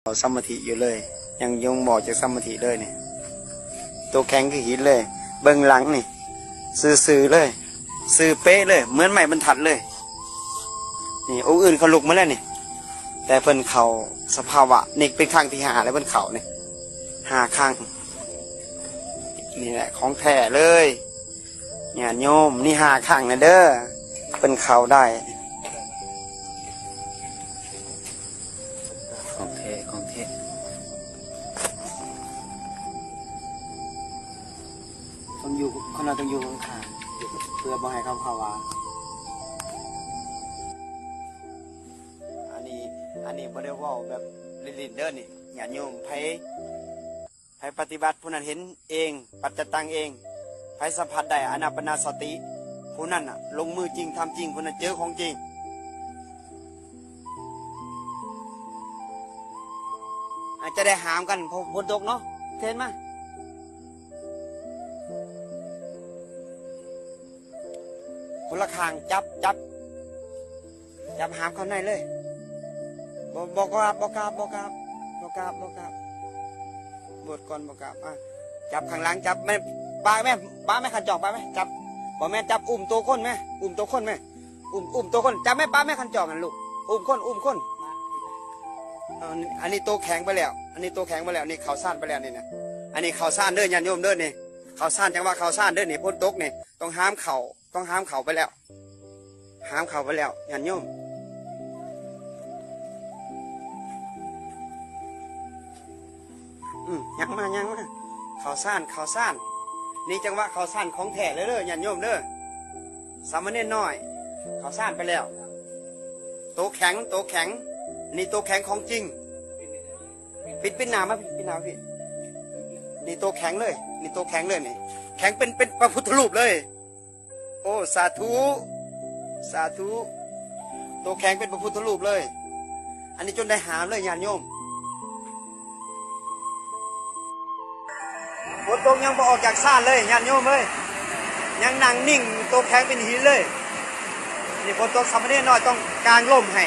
ສະມາທິຢູ່ເລີຍ ຍັງ ຍັງບໍ່ອອກຈາກສະມາທິເລີຍນີ້. ໂຕແຂງຄືຫີນເລີຍ ເບິ່ງຫຼັງນີ້ ຊື່ໆເລີຍ ຊື່ເປະເລີຍ ເໝືອນໄມ້ບັນທັດເລີຍ. ນີ້ ອົງອື່ນເຂົາລຸກມາແລ້ວນີ້ ແຕ່ເພິ່ນເຂົ້າສະພາວະນີ້ເປັນຄັ້ງທີຫ້າແລ້ວ ເພິ່ນເຂົ້ານີ້ ຫ້າຄັ້ງ. ນີ້ແຫຼະຂອງແທ້ເລີຍ ຍາດໂຍມ. ນີ້ຫ້າຄັ້ງແລ້ວເດີ ເພິ່ນເຂົ້າໄດ້. ຂອງແທ້ ຂອງແທ້. ຕ້ອງຢູ່ ຄົນເຮົາຕ້ອງຢູ່ຂ້າງໆ ເພື່ອບໍ່ໃຫ້ເຂົາພາວາ. ອັນນີ້ ອັນນີ້ບໍ່ໄດ້ເວົ້າແບບຫຼິ້ນໆເດີນີ້ ຍາດໂຍມ. ໃຜ ໃຜປະຕິບັດ ຜູ້ນັ້ນເຫັນເອງ ປັດຈະຕັງເອງ. ໃຜສຳຜັດໄດ້ອານາປານະສະຕິ ຜູ້ນັ້ນນະລົງມືຈິງ ທຳຈິງ ຜູ້ນັ້ນເຈີຂອງຈິງ. ອາດຈະໄດ້ຫາມກັນ ເພາະຝົນຕົກເນາະ. ເທນມາ ຄົນລະຂ້າງ ຈັບ ຈັບ ຈັບຫາມເຂົ້າໃນເລີຍ. ບໍ່ ບໍ່ກາບ ບໍ່ກາບ ບໍ່ກາບ ບໍ່ກາບ ບໍ່ກາບ ບວດກ່ອນ ບໍ່ກາບ. ອ່ະ ຈັບຂ້າງຫຼັງ ຈັບແມ່ ປະແມ່ ປະແມ່ ຄັນຈອງ ປະແມ່ ຈັບ. ບໍ່ແມ່ນ ຈັບ ອຸ້ມໂຕຄົນແມ່ ອຸ້ມໂຕຄົນແມ່ ອຸ້ມ ອຸ້ມໂຕຄົນ. ຈັບແມ່ ປະແມ່ ຄັນຈອງຫັ້ນລູກ ອຸ້ມຄົນ ອຸ້ມຄົນ. ເອົາ ອັນນີ້ໂຕແຂງໄປແລ້ວ ອັນນີ້ໂຕແຂງໄປແລ້ວ. ນີ້ເຂົ້າຊານໄປແລ້ວນີ້ນະ ອັນນີ້ເຂົ້າຊານເດີ ຍາດໂຍມເດີ. ນີ້ເຂົ້າຊານ ຈັ່ງວ່າເຂົ້າຊານເດີ. ນີ້ຝົນຕົກນີ້ ຕ້ອງຫາມເຂົ້າ ຕ້ອງຫາມເຂົ້າໄປແລ້ວ ຫາມເຂົ້າໄປແລ້ວ ຍາດໂຍມ. ອືມ ຍ່າງມາ ຍ່າງມາ ເຂົ້າຊານ ເຂົ້າຊານ. ນີ້ຈັງຫວະເຂົ້າຊານຂອງແທ້ເລີຍເດີ ຍາດໂຍມເດີ. ສາມະເນນນ້ອຍ ເຂົ້າຊານໄປແລ້ວ ໂຕແຂງ ໂຕແຂງ. ນີ້ໂຕແຂງຂອງຈິງ. ປິດ ປິດໜ້າມາ ປິດໜ້າມາພີ້. ນີ້ໂຕແຂງເລີຍ ນີ້ໂຕແຂງເລີຍນີ້ ແຂງເປັນ ເປັນພະພຸດທະຮູບເລີຍ. ໂອ້ ສາທຸ ສາທຸ. ໂຕແຂງເປັນພະພຸດທະຮູບເລີຍ. ອັນນີ້ຈົນໄດ້ຫາມເລີຍ ຍາດໂຍມ. ຝົນຕົກຍັງບໍ່ອອກຈາກຊານເລີຍ ຍາດໂຍມເອີຍ ຍັງນັ່ງນິ່ງ ໂຕແຂງເປັນຫີນເລີຍ. ນີ້ຝົນຕົກ ສາມະເນນນ້ອຍຕ້ອງກາງລົມໃຫ້.